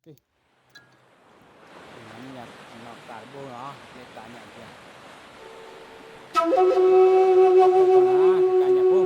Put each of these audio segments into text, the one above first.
မ့ၢ်ညါနီၢ်ကးတဘိလီၤ, မ့ၢ်ကးညၣ်ကဲ, ကးညၣ်ဖိ.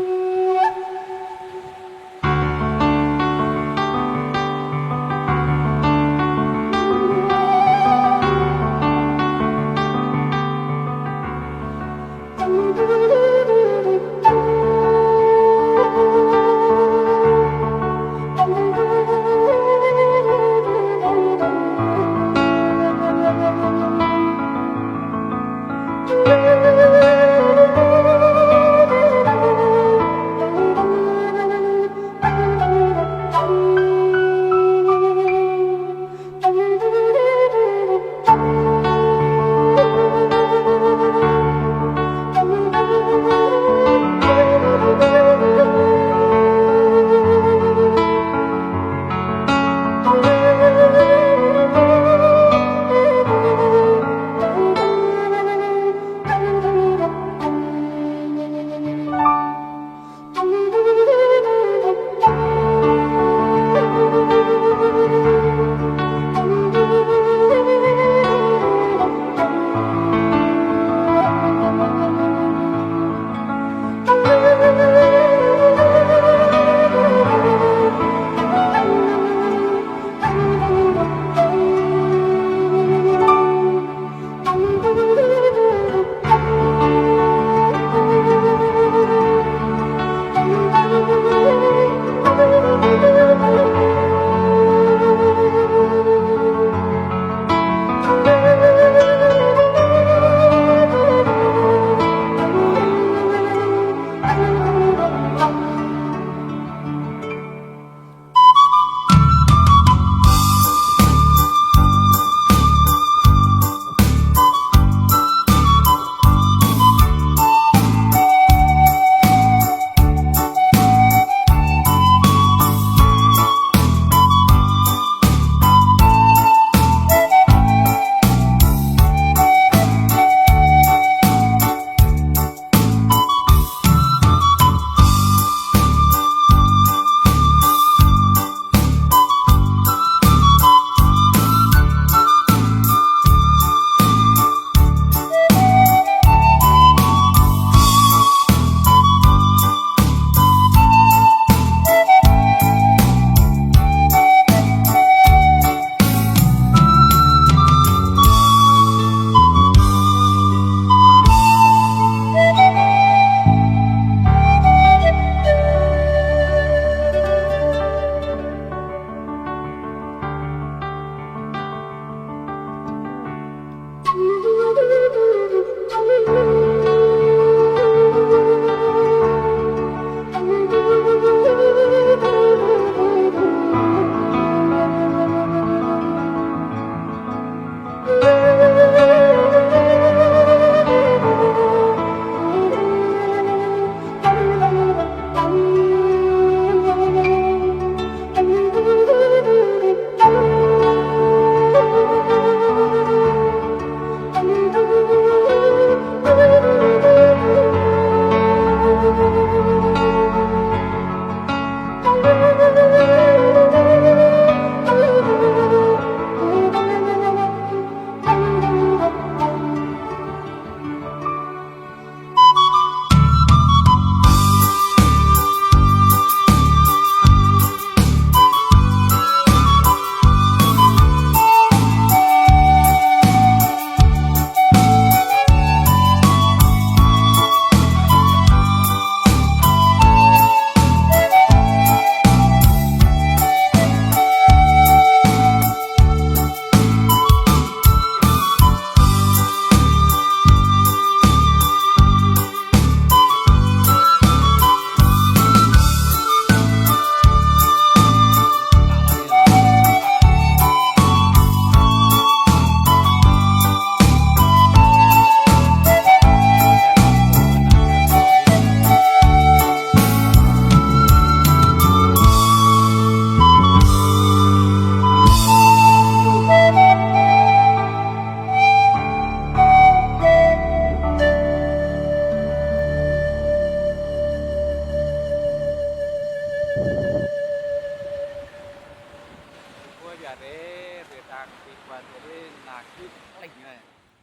ယၤရဲ ရ့တၢ်ကသံကွၢ်တဲလၢနၤခံပျဲၢ်ညါ ပျီ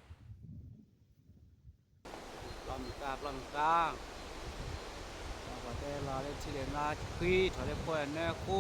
မုၢ်ကါ ပျီမုၢ်ကါ ပှၤတဲလီၤလၢထံလၢနါခွံ ထီၣ်လၢဖိအနၢဃူ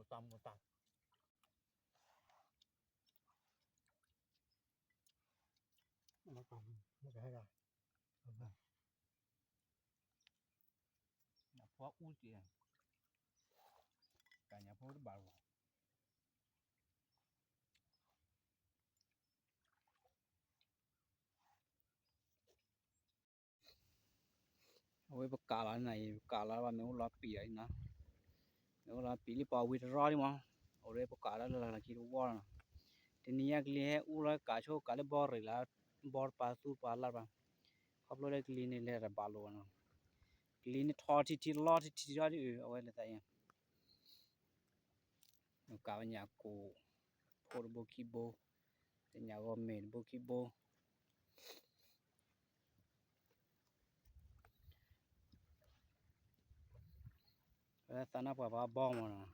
တၢ်မူတၢ် ညၣ်ဖိအူတ့ၢ်, တၢ်ညၣ်ဖိတဘၣ်လီၤ. အဝဲပကးလီၤနၤအံၤ ပကးလီၤဘၣ် မ့ၢ်အိၣ်လီၤပံာ်လီၤအံၤနီၤ, မ့ၢ်အိၣ်လီၤပံာ်လံပှၤဝံတရီဒံးမး, အိၣ်ဒီးပကးလီၤလၢလၢခံတဝီလီၤနီၤ, တနံၤညါကလံၤဟဲအူလီၤကးဆိကးလၢဘီရ့ၣ်လၢ ဘီတပၤသူတပၤလၢ်ဘၣ်, ခီဖျိလၢကလံၤန့ၣ်လဲၤတဘၣ်လိာ်ဘၣ်နီၤ, ကလံၤန့ၣ်ထီထံထံလီထံထံထီဒ်အံၤ အဝဲလဲၤသးအံၤ ကးဝဲညၣ်ကိၢ်ဖိတဘိခံဘိ, တညၣ်ဂီၤမ့ၢ်တဘိခံဘိ, သးနါပှၤပှၤဘီမးနီၤ.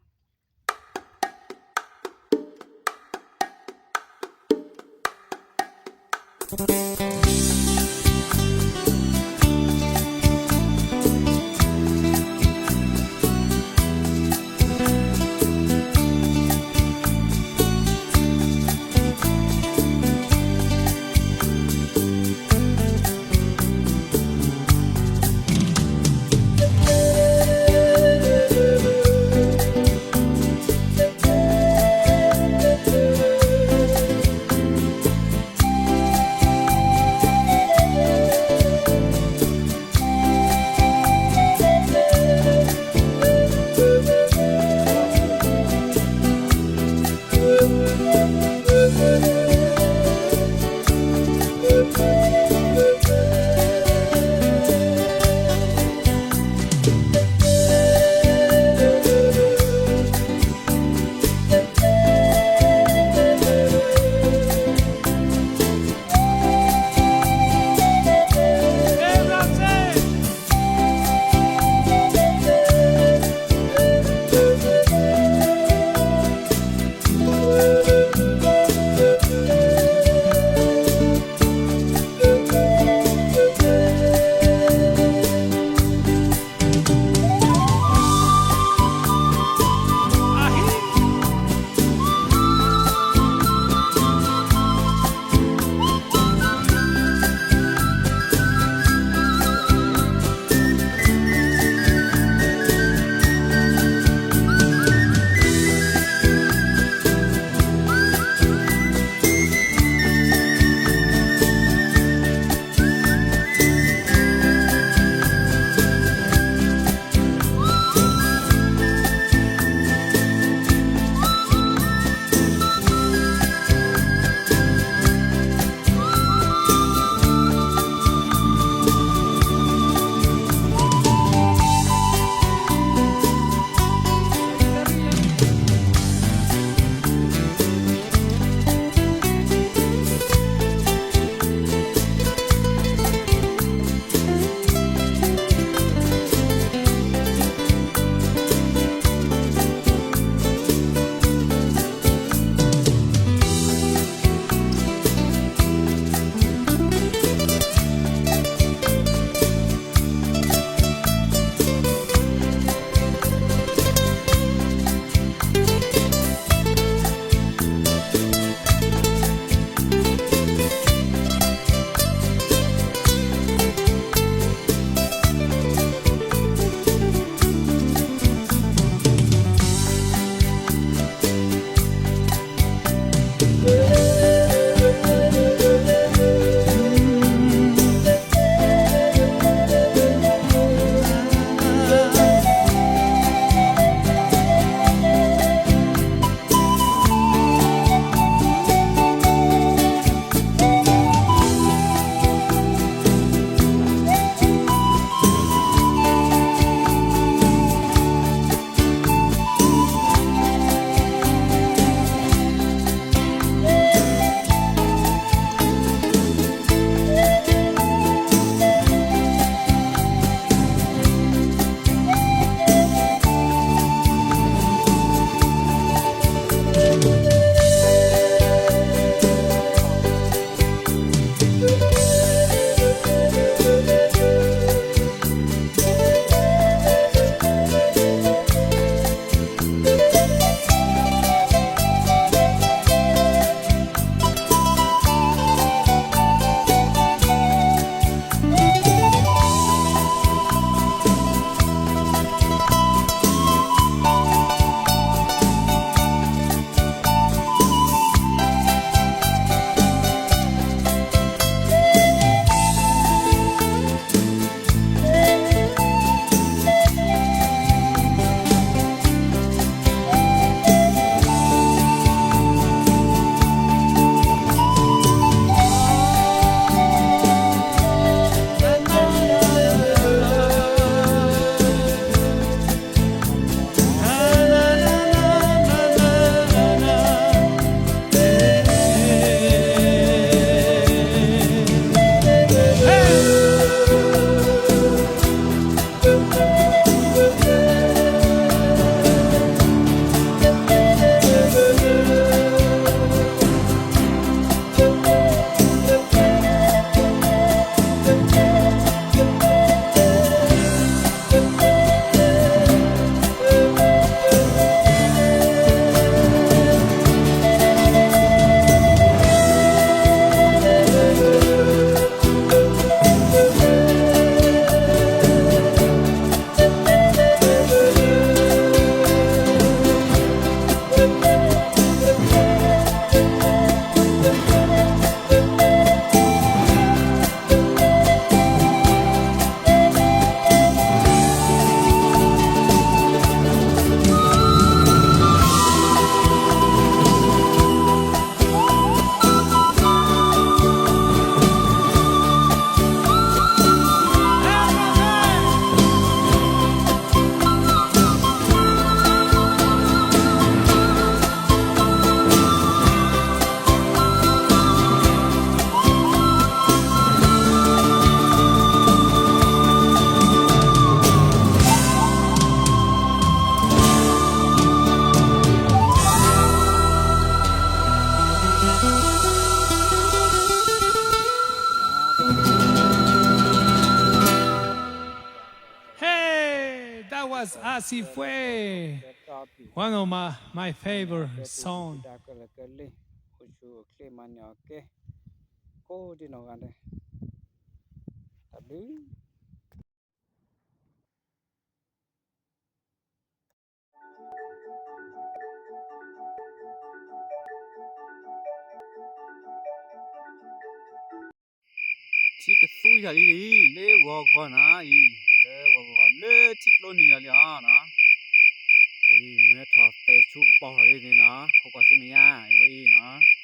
One of my, my favorite song. အိၣ်ဆူၣ်အိၣ်ချ့မၤန့ၢ်အီၤကဲ ကိးဒ်နီၢ်ဂၤဒဲး တၢ်ဘျုး ထံကသူအံၤတၢ်လံအံၤ လၢဂီၤဂီၤနၤအံၤ လၢဂီၤဂီၤ လၢထံကျိနံၤတၢ်လံအီၤနၤ, အံၤမ့ၢ်ထီၣ်သဲးဆူကပီၤထီၣ်လံန့ၣ်နၤ ခိးကွၢ်ဆူမဲာ်ညါ အဝဲအံၤနၤ